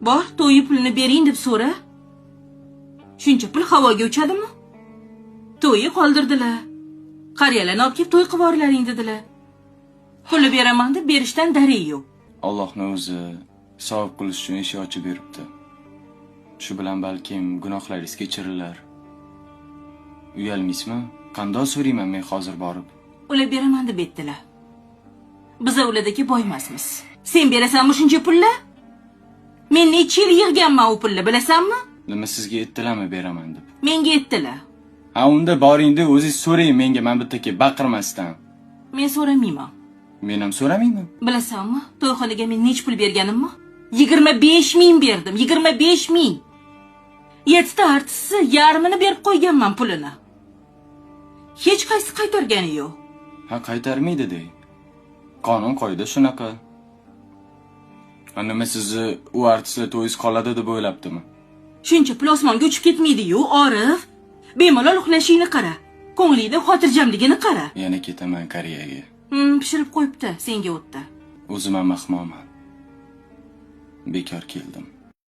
Bor, to'yi pulini bering deb so'ra. Shuncha pul havoga uchadimi? To'yi qoldirdilar. Qariyalarni olib kelib to'y qivorlaring dedilar. Pulni beraman deb berishdan darak yo'q. Allohni o'zi savob qilish uchun eshik ochib beribdi. Shu bilan balkim gunohlaringiz kechirilar. Uyalmaysizmi? Qandoq so'rayman men hozir borib? Ular beraman deb aytdilar. Biza ulardagi boymasmiz. Sen berasanmi shuncha pulni? Men necha yil yig'ganman u pulni, bilasanmi? Nima sizga aytdilarmi beraman deb? Menga aytdilar. Ha, unda boringda o'zingiz so'rang menga, man bitta kelib baqirmasdan. Men so'ramayman. Men ham so'ramayman. Bilasanmi, to'yxonaga men necha pul berganimni? 25 ming berdim, 25 ming. Yettita artisti yarmini berib qo'yganman pulini. Hech qaysi qaytargani yo'q. Ha, qaytarmaydi dey. Qonun qoida shunaqa. Ha, nima sizni u artistlar to'yingiz qoladi deb o'ylabdimi? Shuncha pul osmonga uchib ketmaydi-yu, Orif. Bemalol uxlashingni qara. Ko'nglingda xotirjamligini qara. Yana ketaman Koreyaga. Pishirib qo'yibdi senga o'tda. O'zim ham ahmoqman. Bekor keldim.